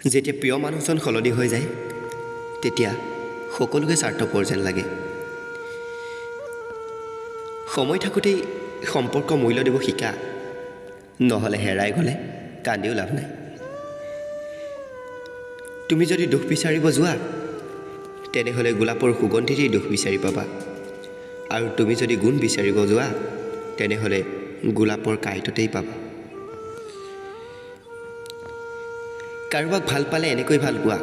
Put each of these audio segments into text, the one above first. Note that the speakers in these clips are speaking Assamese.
যেতিয়া প্ৰিয় মানুহজন সলনি হৈ যায়, তেতিয়া সকলোকে স্বাৰ্থপৰ যেন লাগে। সময় থাকোঁতেই সম্পৰ্ক মূল্য দিব শিকা, নহ'লে হেৰাই গ'লে কান্দিও লাভ নাই। তুমি যদি দুখ বিচাৰিব যোৱা, তেনেহ'লে গোলাপৰ সুগন্ধিতেই দুখ বিচাৰি পাবা, আৰু তুমি যদি গুণ বিচাৰিব যোৱা, তেনেহ'লে গোলাপৰ কাঁইটতেই পাবা। কাৰোবাক ভাল পালে এনেকৈ ভাল পোৱা,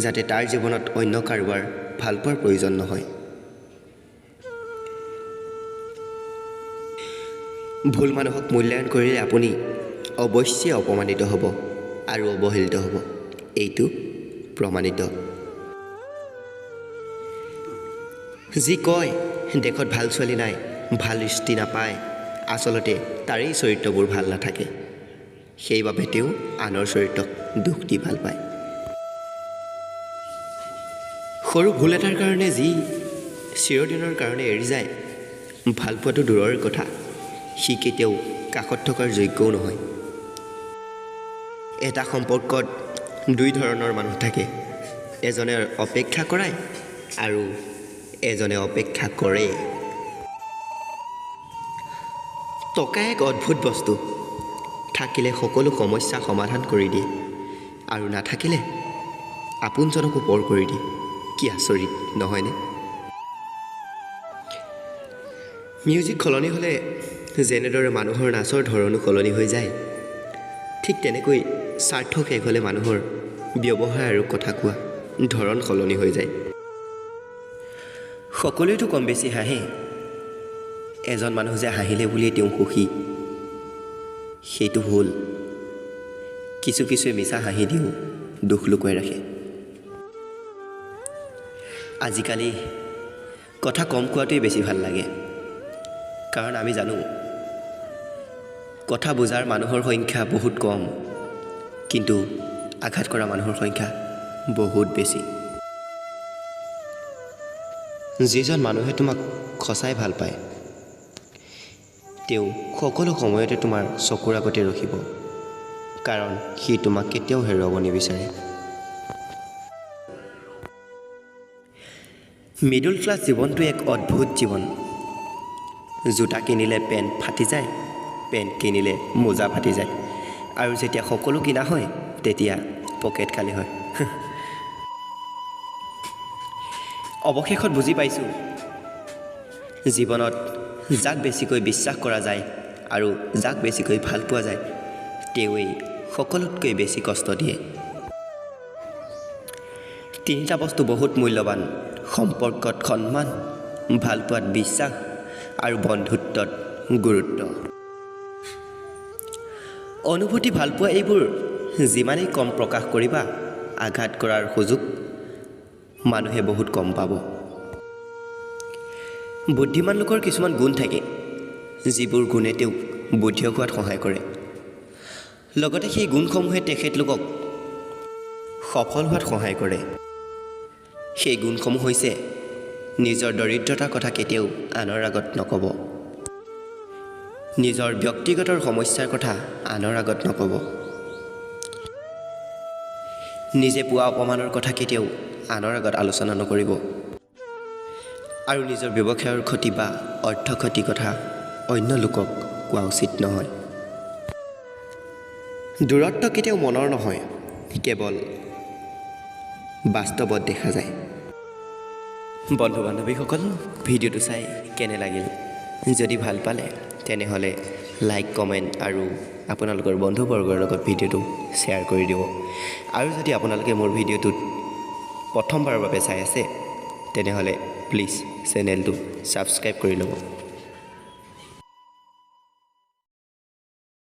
যাতে তাৰ জীৱনত অন্য কাৰোবাৰ ভাল পোৱাৰ প্ৰয়োজন নহয়। ভুল মানুহক মূল্যায়ন কৰিলে আপুনি অৱশ্যে অপমানিত হ'ব আৰু অৱহেলিত হ'ব, এইটো প্ৰমাণিত। যি কয় দেশত ভাল ছোৱালী নাই, ভাল দৃষ্টি নাপায়, আচলতে তাৰেই চৰিত্ৰবোৰ ভাল নাথাকে, সেইবাবে তেওঁ আনৰ চৰিত্ৰক দুখ দি ভাল পায়। সৰু ভুল এটাৰ কাৰণে যি চিৰদিনৰ কাৰণে এৰি যায়, ভাল পোৱাটো দূৰৰ কথা, সি কেতিয়াও কাষত থকাৰ যোগ্যও নহয়। এটা সম্পৰ্কত দুই ধৰণৰ মানুহ থাকে, এজনে অপেক্ষা কৰায় আৰু এজনে অপেক্ষা কৰে। টকা এক অদ্ভুত বস্তু, থাকিলে সকলো সমস্যা সমাধান কৰি দিয়ে আৰু নাথাকিলে আপোনজনকো পৰ কৰি দিয়ে। কি আচৰিত নহয়নে? মিউজিক সলনি হ'লে যেনেদৰে মানুহৰ নাচৰ ধৰণো সলনি হৈ যায়, ঠিক তেনেকৈ স্বাৰ্থ শেষ হ'লে মানুহৰ ব্যৱহাৰ আৰু কথা কোৱা ধৰণ সলনি হৈ যায়। সকলোৱেতো কম বেছি হাঁহে, এজন মানুহ যে হাঁহিলে বুলিয়েই তেওঁ সুখী, সেইটো ভুল। কিছু কিছুৱে মিছা হাঁহি দিও দুখ লুকুৱাই ৰাখে। আজিকালি কথা কম কোৱাটোৱেই বেছি ভাল লাগে, কাৰণ আমি জানো কথা বুজাৰ মানুহৰ সংখ্যা বহুত কম, কিন্তু আঘাত কৰা মানুহৰ সংখ্যা বহুত বেছি। যিজন মানুহে তোমাক সঁচাই ভাল পায়, তেওঁ সকলো সময়তে তোমাৰ চকুৰ আগতে ৰখিব, কাৰণ সি তোমাক কেতিয়াও হেৰুৱাব নিবিচাৰে। মিডল ক্লাছ জীৱনটো এক অদ্ভুত জীৱন। জোতা কিনিলে পেণ্ট ফাটি যায়, পেণ্ট কিনিলে মোজা ফাটি যায়, আৰু যেতিয়া সকলো কিনা হয় তেতিয়া পকেট খালী হয়। অৱশেষত বুজি পাইছোঁ, জীৱনত যাক বেছিকৈ বিশ্বাস কৰা যায় আৰু যাক বেছিকৈ ভাল পোৱা যায়, তেওঁৱেই সকলোতকৈ বেছি কষ্ট দিয়ে। তিনিটা বস্তু বহুত মূল্যৱান: সম্পৰ্কত সন্মান, ভালপোৱাত বিশ্বাস আৰু বন্ধুত্বত গুৰুত্ব। অনুভূতি, ভালপোৱা এইবোৰ যিমানেই কম প্ৰকাশ কৰিবা, আঘাত কৰাৰ সুযোগ মানুহে বহুত কম পাব। বুদ্ধিমান লোকৰ কিছুমান গুণ থাকে, যিবোৰ গুণে তেওঁক বুদ্ধিয়ক হোৱাত সহায় কৰে, লগতে সেই গুণসমূহে তেখেতলোকক সফল হোৱাত সহায় কৰে। সেই গুণসমূহ হৈছে: নিজৰ দৰিদ্ৰতাৰ কথা কেতিয়াও আনৰ আগত নক'ব, নিজৰ ব্যক্তিগত সমস্যাৰ কথা আনৰ আগত নক'ব, নিজে পোৱা অপমানৰ কথা কেতিয়াও আনৰ আগত আলোচনা নকৰিব, আৰু নিজৰ ব্যৱসায়ৰ ক্ষতি বা অৰ্থ ক্ষতিৰ কথা অন্য লোকক কোৱা উচিত নহয়। দূৰত্ব কেতিয়াও মনৰ নহয়, কেৱল বাস্তৱত দেখা যায়। বন্ধু বান্ধৱীসকল, ভিডিঅ'টো চাই কেনে লাগিল? যদি ভাল পালে, তেনেহ'লে লাইক, কমেণ্ট আৰু আপোনালোকৰ বন্ধুবৰ্গৰ লগত ভিডিঅ'টো শ্বেয়াৰ কৰি দিব। আৰু যদি আপোনালোকে মোৰ ভিডিঅ'টোত প্ৰথমবাৰৰ বাবে চাই আছে, তেনেহ'লে প্লিজ চেনেলটো ছাবস্ক্ৰাইব কৰি ল'ব।